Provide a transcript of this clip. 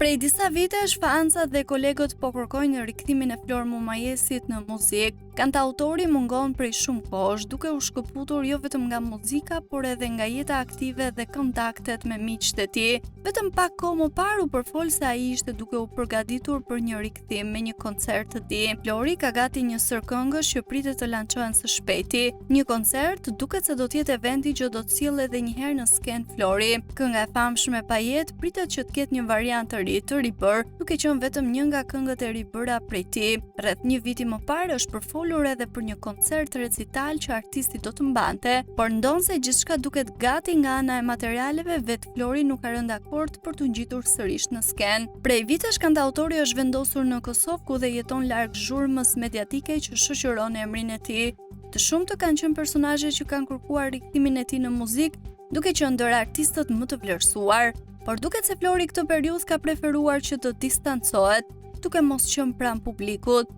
Prej disa vitesh, fansat dhe kolegët po kërkojnë rikthimin e Flor Mumajesit në muzikë. Kantautori mungon prej shumë kohësh, duke u shkëputur jo vetëm nga muzika, por edhe nga jeta aktive dhe kontaktet me miqtë e tij. Vetëm pak kohë më parë u përfol se ai ishte duke u përgatitur për një rikthim me një koncert të tij. Flori ka gati një sërë këngësh që pritet të lançohen së shpejti. Një koncert duket se do të jetë eventi që do të sjellë edhe një herë në skenë Flori. Kënga e famshme Pa jetë pritet që të ketë një variant të ri të ribërë, duke qenë vetëm një nga këngët e ribëra prej tij. Rreth një viti më parë është përfolur edhe për një koncert recital që artisti do të mbante, por ndonëse gjithçka duket gati nga ana e materialeve, vetë Flori nuk ka rënë dakord për t'u ngjitur sërish në skenë. Prej vitesh kantautori është vendosur në Kosovë ku dhe jeton larg zhurmës mediatike që shoqëron emrin e tij. Të shumtë kanë qenë personazhe që kanë kërkuar rikthimin e tij në muzikë, duke qenë ndër artistët më të vlerësuar. Por duket se Flori këtë periudhë ka preferuar që të distancohet, duke mos qenë pranë publikut.